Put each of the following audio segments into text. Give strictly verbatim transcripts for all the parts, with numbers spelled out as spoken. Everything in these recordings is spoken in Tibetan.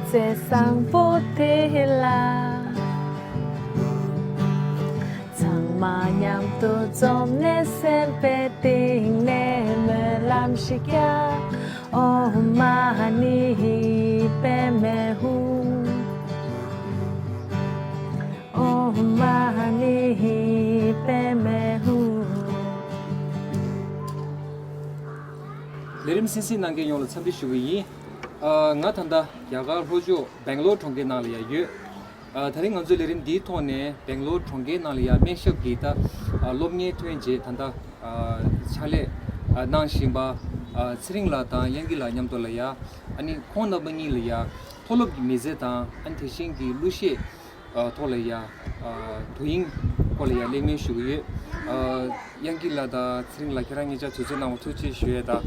ཚེས་བཟང་པོ་དེ་ལ། ཚང་མ་མཉམ་དུ་འཛོམས་ནས་སེམས་པའི་གཏིང་ནས་སྨོན་ལམ་ཞིག་རྒྱག་ཨོཾ་མ་ཎི་པདྨེ་ཧཱུྃ། ཨོཾ་མ་ཎི་པདྨེ་ཧཱུྃ། ལས་རིམ་གསན་གཟིགས་གནང་མཁན་ཡོངས་ལ་འཚམས་འདྲི་ཞུ་གི་ཡིན། ཨ། ང་ད་ལྟ་རྒྱ་གར་ལྷོ་ཕྱོགས་སྦེང་ལོར་གྲོང་ཁྱེར་ནང་ལ་ཡང་ཡོད། ཨ། ད་རིང་ང་ཚོའི་ལས་རིམ་འདིའི་ཐོག་ནས་སྦེང་ལོར་གྲོང་ཁྱེར་ནང་ལ་ཡང་སྨན་ཞབས་ཀྱི་ད་ཨ་སློབ་གཉེར་ཐོན་རྗེས་ད་ལྟ་ཨ་ཕྱག་ལས་ཨ་གནང་བཞིན་པ་ཨ་ཚེ་རིང་ལགས་དང་དབྱངས་སྐྱིད་ལགས་མཉམ་དུ་ལ་ཡང་ཨ་ནི་ཁོང་རྣམ་པ་གཉིས་ལ་ཡང་མཐོ་སློབ་ཀྱི་མི་ཚེ་དང་ཨ་ནི་དེ་བཞིན་གྱི་གླུ་གཞས་ཨ་ཐོག་ལ་ཡང་ཨ་དོ་དབྱིངས་སྐོར་ལ་ཡང་གླེང་མོལ་ཞུ་གི་ཡོད། ཨ་དབྱངས་སྐྱིད་ལགས་དང་ཚེ་རིང་ལགས་ཁྱེད་རང་གཉིས་ཆ་དུས་ཚོད་གནང་བ་ཐུགས་རྗེ་ཆེ་ཞུ་ཡས་དང་།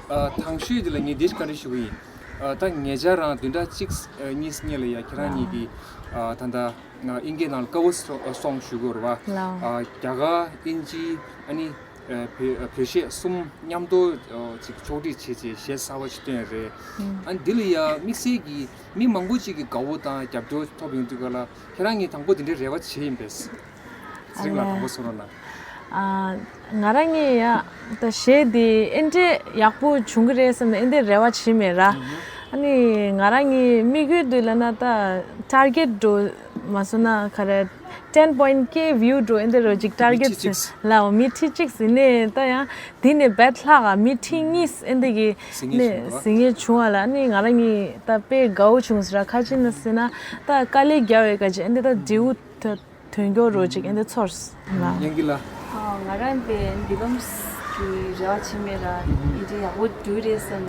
ཨ་དང་ཤོས་འདི་ལ་ངས་འདི་ཞིག་བཀའ་འདྲི་ཞུ་གི་ཡིན། ཨ་ད་ཉེ་ཆར་རང་བདུན་ཕྲག་གཅིག་ཨ་གཉིས་སྔོན་ལ་ཡང་ཁྱེད་རང་གཉིས་ཀྱིས་ཨ་ད་ལྟ་ཨ་དབྱིན་སྐད་ནང་ལ་ཀ་བོ་སོ་སོང་ཞུ་དགོས་རེད་བ། ལའོ། ཨ་རྒྱ་གར་དབྱིན་ཇི་ཨ་ནི་ཨ་བོད་ཨ་བོད་གཞས་གསུམ་མཉམ་དུ་ཨ་ཅིག་ཕྱོགས་སྒྲིག་བྱས་རྗེས་གཞས་གསར་བ་ཞིག་བཏོན་ཡོད་རེད། ཨ་ནི་འདི་ལ་ཡང་དམིགས་བསལ་གྱིས་མི་མང་པོ་ཅིག་གིས་དགའ་བོ་དང་རྒྱབ་སྐྱོར་ཐོབ་ཡོང་དུས་ག་ལ་ཁྱེད་རང་གཉིས་དང་པོ་འདི་འདྲའི་རེ་བ་བྱས་ཡིན་པས། ཚེ་རིང་ལགས་དང་པོ་གསུང་རོགས་གནང་། ཨ་ང་རང་གཉིས་ཡ་ད་གཞས་འདི་ཨེ་འདྲས་ཡག་པོ་བྱུང་གི་རེད་བསམ་ནས་ཨེ་འདྲས་རེ་བ་བྱས་མེད་ར། ཨ་ནི་ང་རང་གཉིས་དམིགས་ཡུལ་འདི་ལ་ན་ད་ཊར་གེཊ་འགྲོ་མ་སོང་ན་ག་རེ་ཊེན་པོ་ཡིན་ཊི་ཀེ་བིའུ་འགྲོ་ཨེ་འདྲས་རོ་ཅིག་ཊར་གེཊ་ལའོ་མི་ཁྲི་གཅིག་ཟིན་ནས་ད་ཡང་འདི་ནས་བེད་ལྷག་ག་མི་ཁྲི་གཉིས་ཨེ་འདྲས་ཀྱི་ནས་ཟིན་ངེས་བྱུང་བ་ལ་ཨ་ནི་ང་རང་གཉིས་ད་དཔེ་དགའ་བོ་བྱུང་ཟེར་ར། ཁ་ཅིག་ན་ཟེར་ན་ད་དཀའ་ལས་རྒྱག་བའི་ཀ་ཅིག་ཨེ་འདྲས་ད་འབྲས་བུ་ཐོན། དོན་འཁྱོལ་རོ་ཅིག་ཨེ་འདྲ་ཚོར་སོང་ང་། དབྱངས་སྐྱིད་ལགས། ཨ་ང་རང་པའི་འདི་གམ་གི་རེ་བ་བྱེད་མེད་ར། ཨེ་འདྲ་ཡག་པོ་འགྲོ་རེད་བསམ།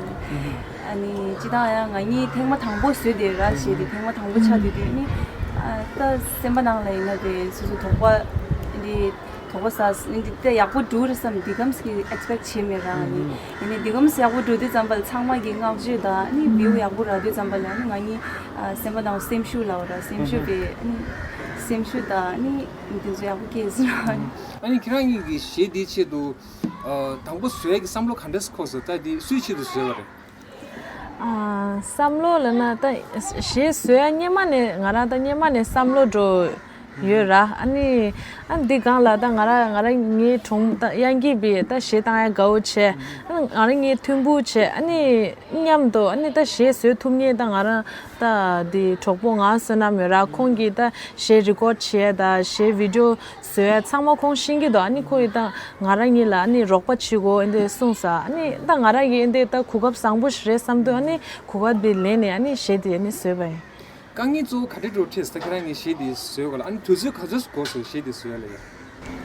ཨ་ནི་སྤྱི་བཏང་ཡང་ང་གཉིས་ཐེངས་མ་དང་པོ་བཟོས་དེ་ར་བྱས་ཏེ་ཐེངས་མ་དང་པོ་ཆགས་དུས་དེ་ནི་ཨ་ད་སེམས་པ་ནང་ལ་ཡིན་ན་དེ་སོ་སོ་དོགས་པ་ཨེ་འདྲ་དོགས་པ་ཟ་ཨེ་འདྲ་ད་ཡག་པོ་འགྲོ་རེད་བསམ་འདི་གམ་གི་ཨེག་སི་པེག་བྱེད་མེད་ར། ཨ་ནི་ཡིན་ནའི་འདི་གམ་ཡག་པོ་འགྲོ་དུས་ཙམ་པ་ལ་ཚང་མ་གི་བསྔགས་བརྗོད་དང་ཨ་ནི་བིའུ་ཡག་པོ་རག་དུས་ཙམ་པ་ལ་ཨ་ནི་ང་གཉིས་ཨ་སེམས་པ་ནང་སེམས་ཤུགས་ལབ་ར་སེམས་ཤུགས་པའི་ཨ་ནི་སེམས་ཤུགས་དང་ཨ་ནི། དེ་ཚོ་ཡག་པོ་སྐྱེས་ཟེར་བ། ཨ་ནི་ཁྱེད་རང་གཉིས་ཀྱིས་གཞས་འདིའི་ཆེད་དུ་ཨ་དང་པོ་བཟོ་ཡག་གི་བསམ་བློ་ག་འདྲས་འཁོར་སོང་། ད་འདི་སུའི་ཆེད་དུ་བཟོས་པ་རེད། ཨ་བསམ་བློ་ལབ་ན་ད་གཞས་བཟོ་ཡག་སྔོན་མ་ནས་ང་རང་ད་སྔོན་མ་ནས་བསམ་བློ་འགྲོ་ཡོད་ར། ཨ་ནི་ཨ་འདི་སྒང་ལ་ད་ང་རང་ང་རང་ངའི་གྲོང་ད་དབྱངས་སྐྱིད་པའི་ད་གཞས་བཏང་ཡག་དགའ་བོ་བྱས། ཨ་ང་རང་ངའི་མཐུན་པོ་བྱས། ཨ་ནི་མཉམ་དུ་ཨ་ནི་ད་གཞས་བཟོ་ཐུབ་མཁན་ད་ང་རང་ད་འདི་གྲོགས་པོ་ང་བསོད་ནམས་ཡོད་ར། ཁོང་གིས་ད་གཞས་རི་ཀོཌ་བྱས་ད་གཞས་བི་ཌིའོ་བཟོ་ཡ་ཚང་མ་ཁོང་ཤེས་ཀྱི་འདུག་ཨ་ནི་ཁོ་ཡིས་ད་ང་རང་གཉིས་ལ་ཨ་ནི་རོགས་པ་བྱེད་དགོས་ཨེ་འདྲ་གསུངས་ས། ཨ་ནི་ད་ང་རང་གིས་ཨེ་འདྲ་ད་གོ་སྐབས་བཟང་པོ་ཞིག་རེད་བསམ་དུས་ཨ་ནི་གོ་སྐབས་འདི་ལེན་ནས་ཨ་ནི་གཞས་འདི་ཨ་ནི་བཟོས་པ་ཡིན། དཀའ་ངལ་གཙོ་བོ་ག་འདྲ་འགྲོ་འཕྲད་ད་ཁྱེད་རང་གིས་གཞས་འདི་བཟོས་གོ་ལ། ཨ་ནི་དུས་ཚོད་ག་ཚོད་འགོར་སོང་གཞས་འདི་བཟོ་ཡ་ལ་ཡ།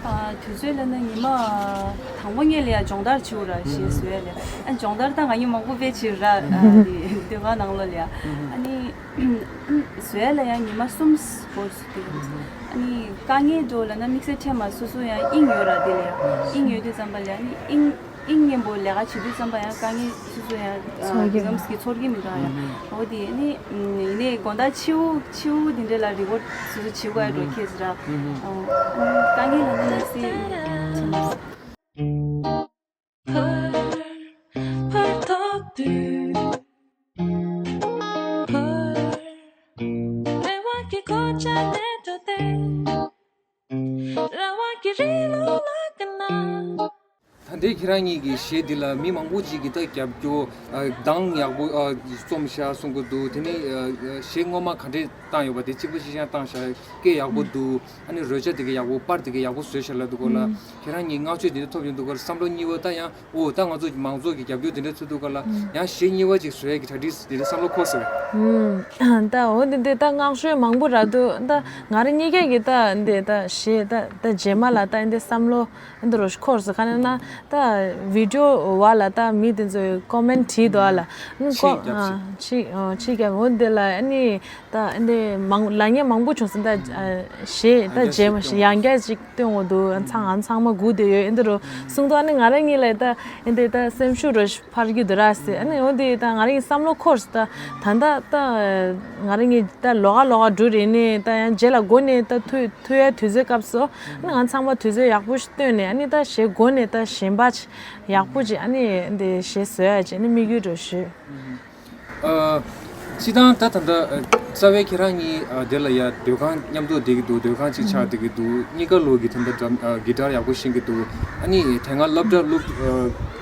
ཨ་དུས་ཚོད་ལབ་ན་ཉི་མ་དང་པོ་ངས་ལ་ཡ་སྦྱོང་བརྡར་བྱེད་དགོས་ར་གཞས་བཟོ་ཡ་ལ་ཡ། ཨ་སྦྱོང་བརྡར་ད་ང་གཉིས་མང་པོ་དཔེ་བྱེད་ར་ཨ་དེ་སྡོད་ཁང་ནང་ལོགས་ལ་ཡ། ཨ་ནི་བཟོ་ཡ་ལ་ཡ་ཉི་མ་གསུམ་འགོར་སོང་དེ། ཨ་ནི་དཀའ་ངལ་འགྲོ་ལབ་ན་དམིགས་བསལ་འཕྲད་མ་སོ་སོ་ཡང་དབྱིངས་ཡོད་ར་དེ་ལ་ཡ་དབྱིངས་ཡོད་དུས་ཙམ་པ་ལ་ཡ་ཨ་ནི་དབྱིངས་དབྱིངས་སྙན་པོ་ལས་ཀ་བྱེད་དུས་ཙམ་པ་ཡང་དཀའ་ངལ་སོ་སོ་ཡང་ཚོར་གྱི་འདུག་ཡང་འོ་དེ་ནི་ཡིན་ནའི་དགོང་དག་ཕྱི་པོ་ཕྱི་པོ་དེ་འདྲ་ལ་རི་ཀོཌ་སོ་སོ་བྱེད་དགོས་ཡ་འགྲོ་ཁེལ་ཟེར་ར། དཀའ་ངལ་ལ་ནི་སི། ད་ལྟའི་ཁྱེད་རང་གཉིས་ཀྱི་གཞས་འདི་ལ་མི་མང་པོ་ཅིག་གིས་ད་རྒྱབ་སྐྱོར་ཨ་གདངས་ཡག་པོ་ཨ་རྩོམ་ཤག་གསུང་གི་འདུག་དེ་ནས་ཨ་གཞས་སྔོན་མ་ག་འདྲས་བཏང་ཡོད་པ་དེ་གཅིག་པ་གཅིག་རྐྱང་བཏང་ཤག་སྐད་ཡག་པོ་འདུག་ཨ་ནི་རོལ་ཆ་དེ་ག་ཡག་པོ་པར་དེ་ག་ཡག་པོ་བཟོས་ཤག་ལབ་འདུག་གོ་ལ། ཁྱེད་རང་གཉིས་བསྔགས་བརྗོད་དེ་འདྲ་ཐོབ་ཡོང་འདུག་གོ་ལ། བསམ་བློ་གཉིས་པ་ད་ཡང་ཨོ་ད་ང་ཚོ་མང་ཚོགས་ཀྱི་རྒྱབ་སྐྱོར་དེ་འདྲ་ཚོར་འདུག་གོ་ལ། ཡང་གཞས་གཉིས་པ་ཅིག་བཟོ་ཡག་གི་གྲ་སྒྲིག་དེ་འདྲ་བསམ་བློ་འཁོར་སོང་བས། ད་འོ་དེ་འདྲས་ད་བསྔགས་བརྗོད་མང་པོ་རག་འདུག་ད་ང་རང་གཉིས་ཀ་གིས་ད་འདི་ད་གཞས་ད་ད་རྗེས་མ་ལ་ད་འདི་བསམ་བློ། འདི་རུ་འཁོར་སོང་ག་ན་ན་ད་བི་ཌིའོ་བ་ལ་ད་མི་དེ་ཚོས་ཀོ་མེན་བྲིས་འདུག་ཨ་ལ། ནི་ཁོ་ཕྱིས་རྒྱབ་ཕྱིས། ཨ་ཕྱིས་ཨ་ཕྱིས་རྒྱབ་འོ་འདི་ལ་ཨ་ནི་ད་འདི་མང་ལབ་མཁན་མང་པོ་བྱུང་སོང་། ད་ཨ་གཞས་ད་རྗེས་མ་ཡང་བསྐྱར་ཞིག་སྟོན་འོ་འདུག་ཨ་ཚང་ཨ་ཚང་མ་སྒུག་བསྡད་ཡོད། ཨེ་འདི་རུ་གསུངས་འདུག་ཨ་ནི་ང་རང་གཉིས་ལ་ད་ཨེ་འདི་ད་སེམས་ཤུགས་རུ་འཕར་གྱི་འདུག་ར་ཟེར། ཨ་ནི་འོ་འདི་ད་ང་རང་གཉིས་བསམ་བློ་འཁོར་སོང་། ད་ད་ད་ད་ང་རང་གཉིས་ད་ལོགས་ཀ་ལོགས་ཀ་འགྲོ་རེད་ནི་ད་ཡང་རྗེས་ལ་སྒོ་ནས་ད་ཐུག་ཐུག་ཡ་དུས་ཚོད་སྐབས་སུ་ཨ་ནི་ང་ཚང་མ་དུས་ཚོད་ཡག་པོ་ཞིག་བཏོན་ནས་ཨ་ནི་ད་གཞས་སྒོ་ནས་ད་གཞན་པ་ཡག་པོ་ཅིག་ཨ་ནི་འདི་གཞས་བཟོ་ཡ་ཅིག་ཨ་ནི་དམིགས་ཡུལ་འགྲོ་ཞུས། ཨ། སྤྱི་བཏང་ད་ད་ལྟ་རྩ་བའི་ཁྱེད་རང་གཉིས་དེ་ལ་ཡ་སྡོད་ཁང་མཉམ་དུ་བསྡད་ཀྱི་འདུག་སྡོད་ཁང་གཅིག་ཆགས་བསྡད་ཀྱི་འདུག་གཉིས་ཀ་ལོ་གི་ད་ལྟ་ཌམ་གི་ཊར་ཡག་པོ་ཤེས་ཀྱི་འདུག་ཨ་ནི་དེ་སྔ་སློབ་གྲྭ་སློབ་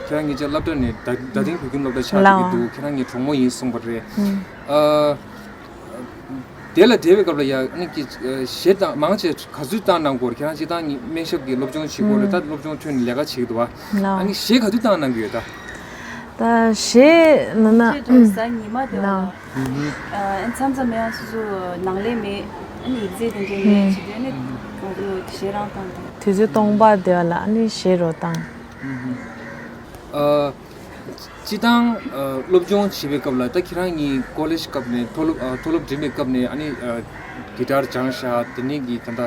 ཁྱེད་རང་གཉིས་ཆ་སློབ་གྲྭ་ནས་ད་ད་ཐེངས་བོད་ཁྱིམ་སློབ་གྲྭ་ཆགས་བསྡད་ཀྱི་འདུག་ཁྱེད་རང་གཉིས་གྲོགས་མོ་ཡིན་གསུངས་པ་རེད། དེ་ལ་བསྡད་པའི་སྐབས་ལ་ཡ་ཨ་ནི་གཞས་བཏང་མང་ཆེ་ག་ཚོད་བཏང་གནང་གོ་རེད། ཁྱེད་རང་སྤྱི་བཏང་གཉིས་སྨན་ཞབས་ཀྱི་སློབ་སྦྱོང་བྱེད་གོ་རེད། ད་སློབ་སྦྱོང་ཐོན་ནས་ལས་ཀ་བྱེད་ཀྱི་འདུག་བ། ཨ་ནི་གཞས་ག་དུས་བཏང་གནང་གི་ཡོད་ད། ད་གཞས་ནི་ན་ཆེད་དུ་གཟའ་ཉི་མ་དེ་བ་ལ་མཚམས་མཚམས་ཡང་སོ་སོ་ནང་ལས་མེད། ཨ་ནི་ཡིག་ཚད་དེ་འདྲའི་མེད་བྱེད་དུས་ནི་གང་དུ་གཞས་རང་བཏང་དང་། དུས་ཚོད་སྟོང་པ་དེ་བ་ལ་ཨ་ནི་གཞས་རོ་བཏང་། སྤྱི་བཏང་སློབ་སྦྱོང་བྱེད་པའི་སྐབས་ལ་ད་ཁྱེད་རང་གཉིས་ཀོ་ལེཇ་སྐབས་ནས་མཐོ་སློབ་མཐོ་སློབ་འགྲིམ་པའི་སྐབས་ནས་ཨ་ནི་གི་ཊར་སྦྱངས་ཤག་དེ་ནས་གི་ད་ལྟ་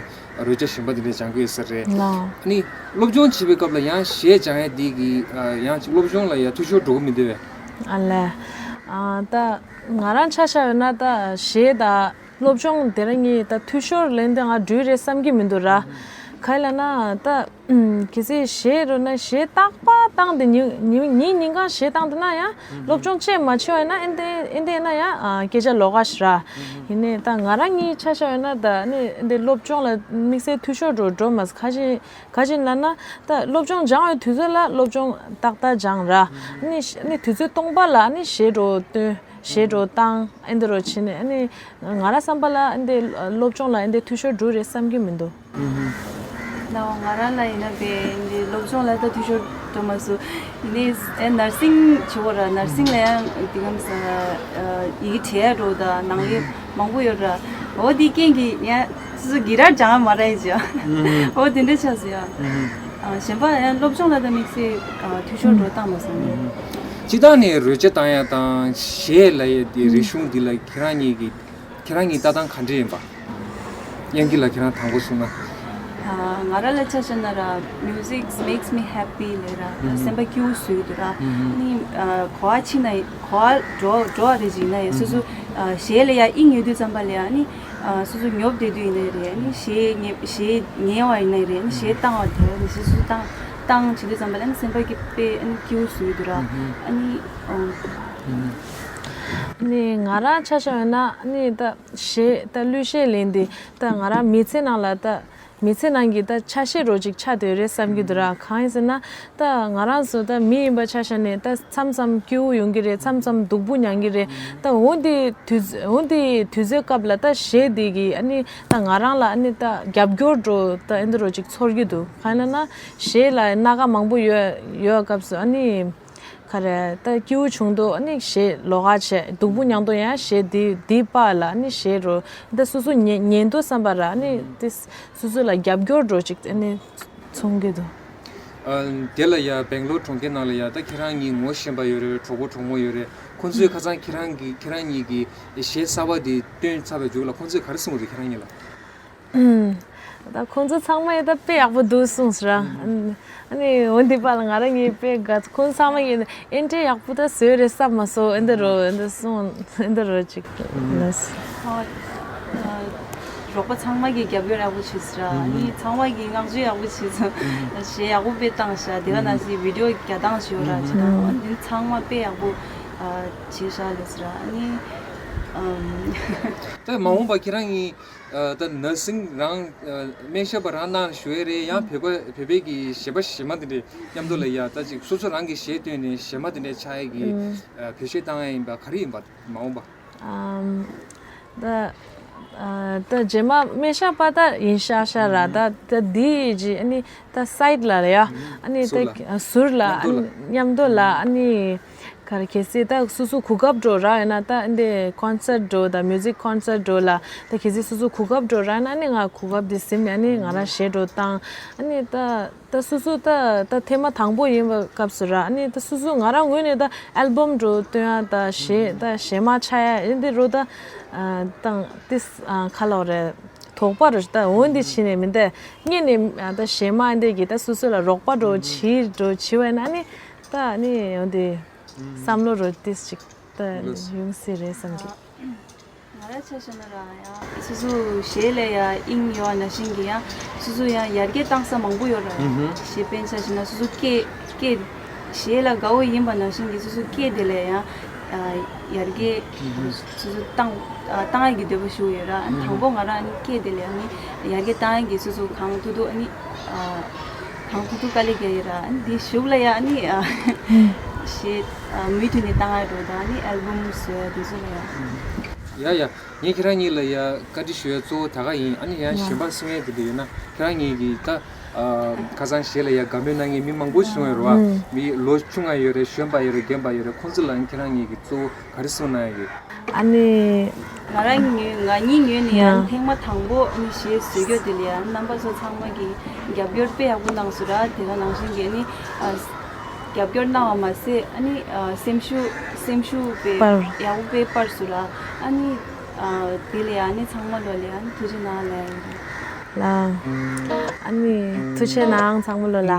རོལ་ཆ་གཞན་པ་དེ་འདྲ་སྦྱང་གི་ཡོད་ས་རེད། ཨ་ནི་སློབ་སྦྱོང་བྱེད་པའི་སྐབས་ལ་ཡང་གཞས་སྦྱང་ཡ་དེ་གི་ཡང་སློབ་སྦྱོང་ལ་ཡང་འཐུས་ཤོར་འགྲོ་གི་མི་འདུག་བས། ཨ་ལས། ད་ང་རང་ཆ་བཞག་ཡོད་ན་ད་གཞས་ད་སློབ་སྦྱོང་དེ་རིང་ངས་ད་འཐུས་ཤོར་ལན་དེ་ང་འགྲུལ་རེད་བསམ་གྱི་མི་འདུག་ར། ག་ལ་ན་ད། གལ་སྲིད་གཞས་རོ་ན་གཞས་རྟག་པ་བཏང་དེ་ཉིན་ཉིན་ཉིན་ཉིན་གང་གཞས་བཏང་དེ་ན་ཡང་སློབ་སྦྱོང་བྱེད་མ་བྱེད་ཡོད་ན་ཨེ་འདི་ཨེ་འདི་ན་ཡང་སྐད་ཆ་ལོགས་ཀ་ཞིག་ར། ཡིན་ནའི་ད་ང་རང་གཉིས་ཆ་བཞག་ཡོད་ན་ད་ནི་ཨེ་འདི་སློབ་སྦྱོང་ལ་དམིགས་བསལ་འཐུས་ཤོར་འགྲོ་འགྲོ་མ་ག་ཅིན་ག་ཅིན་ལ་ན་ད་སློབ་སྦྱོང་སྦྱང་བའི་དུས་ཚོད་ལ་སློབ་སྦྱོང་ཏག་ཏག་སྦྱང་ར། ནི་ནི་དུས་ཚོད་སྟོང་པ་ལ་ནི་གཞས་རོ་བཏོན། གཞས་འགྲོ་བཏང་ཨེ་འདི་རོ་བྱེད་ནས་ཨ་ནི་ང་རང་བསམ་པ་ལ་ཨེ་འདི་སློབ་སྦྱོང་ལ་ཨེ་འདི་འཐུས་ཤོར་འགྲོ་རེད་བསམ་གྱི་མི་འདུག་ན་འོ་ང་རང་ལ་ཡིན་ན་དཔེ་ཨེ་འདི་སློབ་སྦྱོང་ལ་ད་འཐུས་ཤོར་འགྲོ་མ་སོང་། ཡིན་ནའི་ཨེ་ནར་སིང་བྱེད་དགོས་ར་ནར་སིང་ལ་ཡང་འདི་གམ་ས་ཡི་གེ་བྲིས་འགྲོ་ད་ནང་ལས་མང་པོ་ཡོད་ར། འོ་འདི་རྐྱེན་གྱིས་ཡང་སོ་སོ་གི་ར་སྦྱང་མ་ར་ཡི་ཅི་ཨ། འོ་དེ་འདྲ་ཆགས་སོ་ཡ། གཞན་པ་ཡང་སློབ་སྦྱོང་ལ་ད་དམིགས་བསལ་འཐུས་ཤོར་འགྲོ་བཏང་མ་སོང་། སྤྱི་བཏང་ནས་རོལ་ཆ་བཏང་ཡ་དང་གཞས་ལ་ཡ་དེ་རིག་གཞུང་འདི་ལ་ཁྱེད་རང་གཉིས་ཀྱི་ཁྱེད་རང་གཉིས་ལྟ་སྟངས་ག་འདྲ་ཡིན་པ། དབྱངས་སྐྱིད་ལགས་ཁྱེད་རང་དང་པོ་གསུངས་ན། ང་རང་ལ་ཆ་བཞག་ན་ར་music makes me happy ལབ་ར་སེམས་པ་སྐྱིད་པོ་བཟོས་འདུག་ར། ནི་གོ་བ་ཕྱིན་ན་གོ་བ་འགྲོ་འགྲོ་བ་རེ་ཅིག་ཡིན་ན་ཡང་སོ་སོ་གཞས་ལ་ཡ་དབྱིངས་ཡོད་དུས་ཙམ་པ་ལ་ཡ་ནི། སོ་སོ་ཉོབ་བསྡད་དུས་ཡིན་ནའི་རེད། ནི་གཞས་ཉེ་གཞས་ཉན་བ་ཡིན་ནའི་རེད། ནི་གཞས་བཏང་བ་དེ་ནི་གཞས་སུ་བཏང་བཏང་བྱེད་དུས་ཙམ་པ་ལ་ནི་སེམས་པ་སྐྱིད་པའི་ཨ་ནི་སྐྱིད་པོ་བཟོས་འདུག་ར། ཨ་ནི་ཨོ། ནི་ང་རང་ཆ་བཞག་ཡོད་ན་ནི་ད་གཞས་ད་གླུ་གཞས་ལེན་དེ་ད་ང་རང་མི་ཚེ་ནང་ལ་ད་མི་ཚེ་ནང་གི་ད་ཆ་ཤས་རོ་ཅིག་ཆགས་བསྡད་རེད་བསམ་གྱི་འདུག་ར། གང་ཡིན་ཟེར་ན། ད་ང་རང་ཚོ་ད་མི་ཡིན་པ་ཆ་བཞག་ནས་ད་མཚམས་མཚམས་སྐྱིད་པོ་ཡོང་གི་རེད། མཚམས་མཚམས་སྡུག་པོ་མྱངས་ཀྱི་རེད། ད་འོ་འདི་དུས་འོ་འདི་དུས་ཚོད་སྐབས་ལ་ད་གཞས་འདི་གི་ཨ་ནི་ད་ང་རང་ལ་ཨ་ནི་ད་རྒྱབ་སྐྱོར་འགྲོ་ད་ཨེ་འདི་རོ་ཅིག་ཚོར་གྱི་འདུག་གང་ཡིན་ན་གཞས་ལ་སྣ་ཁ་མང་པོ་ཡོད་ཡོད་སྐབས་སུ་ཨ་ནི་ག་རེ་ད་སྐྱིད་པོ་བྱུང་འདུག་ཨ་ནི་གཞས་ལོགས་ཀ་བྱས་སྡུག་པོ་མྱངས་འདུག་ཡང་གཞས་འདི་འདི་པ་ལ་ཨ་ནི་གཞས་རོ་ད་སོ་སོ་ཉན་ཉན་འདུག་བསམ་པ་ར་ཨ་ནི་ཏིས། སོ་སོ་ལ་རྒྱབ་སྐྱོར་འགྲོ་ཅིག་ཨ་ནི་མཚོན་གྱི་འདུག་ཨ། དེ་ལ་ཡ་སྦེང་ལོར་གྲོང་ཁྱེར་ནང་ལ་ཡ་ད་ཁྱེད་རང་གཉིས་ངོ་ཤེས་པ་ཡོད་རེད། གྲོགས་པོ་གྲོགས་མོ་ཡོད་རེད། ཁོང་ཚོས་ཁ་སང་ཁྱེད་རང་གི་ཁྱེད་རང་གཉིས་ཀྱི་གཞས་གསར་པ་དེ་བཏོན་ཚར་བའི་མཇུག་ལ་ཁོང་ཚོས་ག་རེ་གསུངས་རེད་ཁྱེད་རང་གཉིས་ལ། ཨུམ། ད་ཁོང་ཚོ་ཚང་མ་ཡ་ད་དཔེ་ཡག་པོ་འདུག་གསུངས་སོང་ར། ཨ་ནི་འོ་འདི་པ་ལ་ང་རང་གཉིས་དཔེ་དགའ་ཁོང་ཚང་མ་ཡིན་ཨེ་འདྲའི་ཡག་པོ་ད་བཟོས་རེད་བསམ་མ་སོང་ཨེ་འདི་རོ་ཨེ་འདི་སོང་ཨེ་འདི་རོ་ཅིག་ལས། ཨ། ཨ། རོགས་པ་ཚང་མ་གིས་རྒྱབ་སྐྱོར་ཡག་པོ་བྱས་སོང་ར། ཨ་ནི་ཚང་མ་གིས་བསྔགས་བརྗོད་ཡག་པོ་བྱས་སོང་། གཞས་ཡག་པོ་དཔེ་བཏང་ཤག་དེ་ག་ནང་བཞིན་བི་ཌི་ཡོ་རྒྱག་སྟངས་ཞིག་ཡོད་ར་བྱས་ན་འོ་འདི་ཚང་མ་དཔེ་ཡག་པོ་བྱས་ཤག་ལས་སོང་ར། ཨ་ནི། ཨམ། ད་མ་འོངས་པ་ཁྱེད་རང་གཉིས། ཨ། ད་ནར་སིང་རང་ཨ། སྨན་ཞབས་པ་རང་གནང་ཞུ་ཡས་རེད། ཡང་བོད་པ་བོད་པའི་གི་གཞས་པ་གཞས་མ་དེ་འདྲས་མཉམ་དུ་ལ་ཡ་ད་ཅིག་སོ་སོ་རང་གི་གཞས་བཏོན་ནས་གཞས་མ་དེ་འདྲས་ཆགས་ཡས་ཀྱི་ཨ། བེད་སྤྱོད་བཏང་ཡས་ཡིན་པ་ག་རེ་ཡིན་པ་མ་འོངས་པ། ཨམ། ད་ཨ། ད་རྗེས་མ་སྨན་ཞབས་པ་ད་ཡིན་ཤག་ཤག་ར། ད་ད་འདི་ཡི་ཨ་ནི་ད་སའིཌ་ལ་ལ་ཡ་ཨ་ནི་ད་ཟུར་ལ་ཟུར་ལ་ཨ་ནི་མཉམ་དུ་ལ་ཨ་ནི། ག་རེ་གལ་སྲིད་ད་སོ་སོ་གོ་སྐབས་འགྲོ་རག་ཡོད་ན་ད་འདི་ཀོན་སར་འགྲོ་དང་མིའུ་ཛིག་ཀོན་སར་འགྲོ་ལ་ད་གལ་སྲིད་སོ་སོ་གོ་སྐབས་འགྲོ་རག་ན་ནི་ང་གོ་སྐབས་འདི་ཟིན་ནས་ནི་ང་རང་གཞས་འགྲོ་བཏང་ཨ་ནི་ད་ད་སོ་སོ་ད་ད་ཐེངས་མ་དང་པོ་ཡིན་པ་སྐབས་སུ་ར་ཨ་ནི་ད་སོ་སོ་ང་རང་ངོས་ནས་ད་ཨལ་བམ་འགྲོ་སྟོན་ཡ་ད་གཞས་ད་གཞས་མ་ཆགས་ཡ་ཨེ་འདི་རོ་ད་ཏང་ཏིས་ཁ་ལོ་རེད་དོགས་པ་རོ་ད་འོན་འདི་བྱས་ནས་མི་འདི་སྔོན་ནས་ད་གཞས་མ་ཨེ་འདི་གི་ད་སོ་སོ་ལ་རོགས་པ་འགྲོ་བྱེད་འགྲོ་བྱེད་བས་ན་ཨ་ནི་ད་ཨ་ནི་འོན་འདི། བསམ་བློ་རོ་ཏིས་ཅིག་ཏ་ལགས། ཡོང་སྲིད་རེད་བསམ་གི། ང་ར་ཆ་བཞག་ན་ར་ཡང་སོ་སོ་གཞས་ལ་ཡ་དབྱིངས་ཡོད་ནང་བཞིན་གི་ཡང་སོ་སོ་ཡང་ཡར་རྒྱས་བཏང་ས་མང་པོ་ཡོད་ར། ཨུ་ཧུ། གཞས་དཔེར་ན་ཆ་བཞག་ན་སོ་སོ་སྐད་སྐད་གཞས་ལ་དགའ་བོ་ཡིན་པ་ནང་བཞིན་གི་སོ་སོ་སྐད་དེ་ལ་ཡང་ཨ་ ཡར་རྒྱས་སོ་སོ་བཏང་ཨ་བཏང་ཡག་གི་འདོད་པ་ཞུ་ཡོད་ར། ཨ་ནི་དང་པོ་ང་རང་ཨ་ནི་སྐད་དེ་ལས་ཨ་ནི་ཡར་རྒྱས་བཏང་ཡག་གི་སོ་སོ་གང་ཐུབ་ཐུབ་ཨ་ནི་ཨ་གང་ཐུབ་ཐུབ་དཀའ་ལས་རྒྱག་ཡོད་ར། ཨ་ནི་དེའི་གཞུག་ལ་ཡ་ཨ་ནི་ཨ་གཞས་ཨ་མུ་མཐུད་ནས་བཏང་ཡག་འགྲོ་དང་ཨ་ནི་ཨལ་བུམ་བཟོ་ཡག་དེ་ཚོ་ལ་ཡ། ཡ་ཡ། ངས་ཁྱེད་རང་གཉིས་ལ་ཡ་བཀའ་འདྲི་ཞུ་ཡ་གཙོ་བོ་ད་ག་ཡིན། ཨ་ནི་ཡང་གཞན་པ་གསུང་ཡ་དེ་འདྲ་ཡོད་ན་ཁྱེད་རང་གཉིས་ཀྱིས་ད་ཨ་ཁ་སང་གཞས་ལ་ཡ་དགའ་མོས་གནང་མཁན་མི་མང་པོ་ཞིག་བྱུང་ཡོད་རེད་བ། མི་ལོ་ཆུང་ང་ཡོད་རེད། གཞོན་པ་ཡོད་རེད། རྒན་པ་ཡོད་རེད། ཁོང་ཚོ་ལ་ཡང་ཁྱེད་རང་གཉིས་ཀྱིས་གཙོ་བོ་ག་རེ་གསུང་གནང་ཡ་ཡོད། ཨ་ནི། ང་རང་ངོས་ང་གཉིས་ངོས་ནས་ཡང་ཐེངས་མ་དང་པོ་ཨ་ནི་གཞས་བཟོ་རྒྱུ་དེ་ལ་ཡང་རྣམ་པ་ཚོ་ཚང་མ་གིས་རྒྱབ་སྐྱོར་དཔེ་ཡག་པོ་གནང་སོང་ར། དེ་ག་ནང་བཞིན་གྱི་ཨ་ནི་ཨ། རྒྱབ་སྐྱོར་གནང་བ་མ་ཟད་ཨ་ནི་ཨ་སེམས་ཤུགས་སེམས་ཤུགས་དཔེ་པར། ཡག་པོ་དཔེ་སྤར་སོང་ར། ཨ་ནི་ཨ་དེ་ལ་ཡང་ཨ་ནི་ཚང་མ་ལོ་ལ་ཡང་ཨ་ནི་ཐུགས་རྗེ་གནང་ལ་ཡང་། ལ། ཨ་ནི་ཐུགས་རྗེ་གནང་ཚང་མ་ལོ་ལ།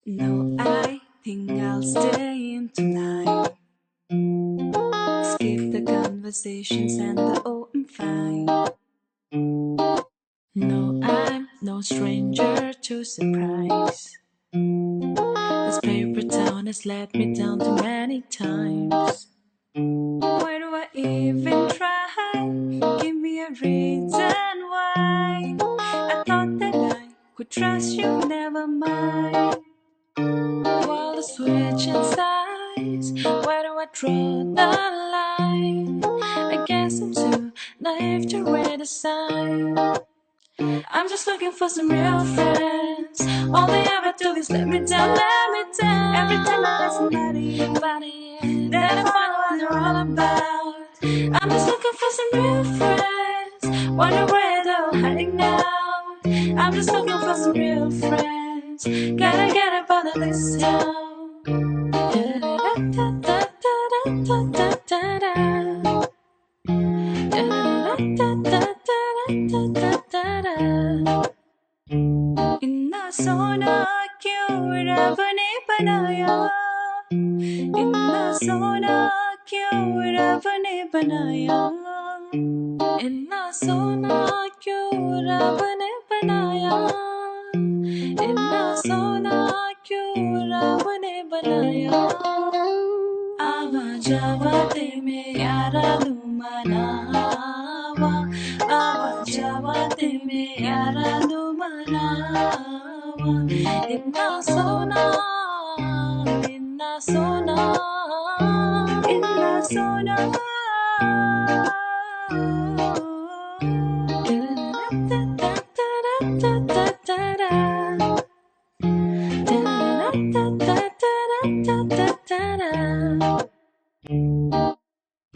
No, I think I'll stay in tonight. Skip the conversations and the oh, I'm fine. No, I'm no stranger to surprise. This paper town has let me down too many times. Why do I even try? Give me a reason why. I thought that I could trust you, never mind. While the switch inside, where do I draw the line? I guess I'm too naive to read the sign. I'm just looking for some real friends. All they ever do is let me down, let me down. Every time I let somebody in, body in, then I find out what they're all about. I'm just looking for some real friends. Wonder where they're hiding out. I'm just looking for some real friends. Gotta get up out of this town. इतना सोना क्यों रब ने बनाया, इतना सोना क्यों रब ने बनाया, इतना सोना क्यों रब ने बनाया, इतना सोना क्यों रब ने बनाया। आवा जावा ते में यारा नू मनावा, आवा जावा ते में यारा नू मनावा। इतना सोना, इतना सोना, इतना सोना।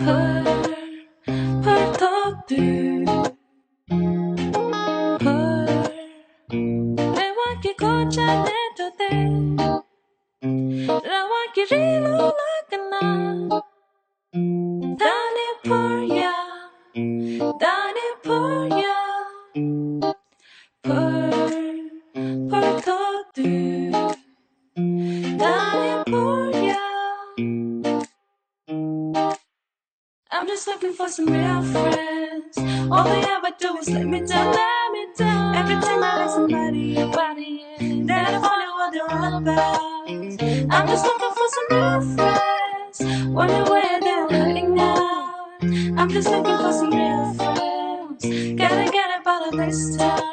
ཕར་ཕར་ཐོག་ཏུ་ཕར་རེ་བ་གི་གོ་ཆ་ནས་ཐོས་ཏེ། རེ་བ་གི་རི་ལུང་ལ་ཀ་ན། ད་ནི་ཕར་ཡ། ད་ནི་ཕར་ཡ། ཕར་ཕར་ཐོག་ཏུ། ད་ནི་ཕར་ཡ། I'm just looking for some real friends. All they ever do is let me down, let me down. Every time I let somebody in, body in, then I find out what they're all about. I'm just looking for some real friends. Wonder where they're hiding out. I'm just looking for some real friends. Gotta get up out of this town.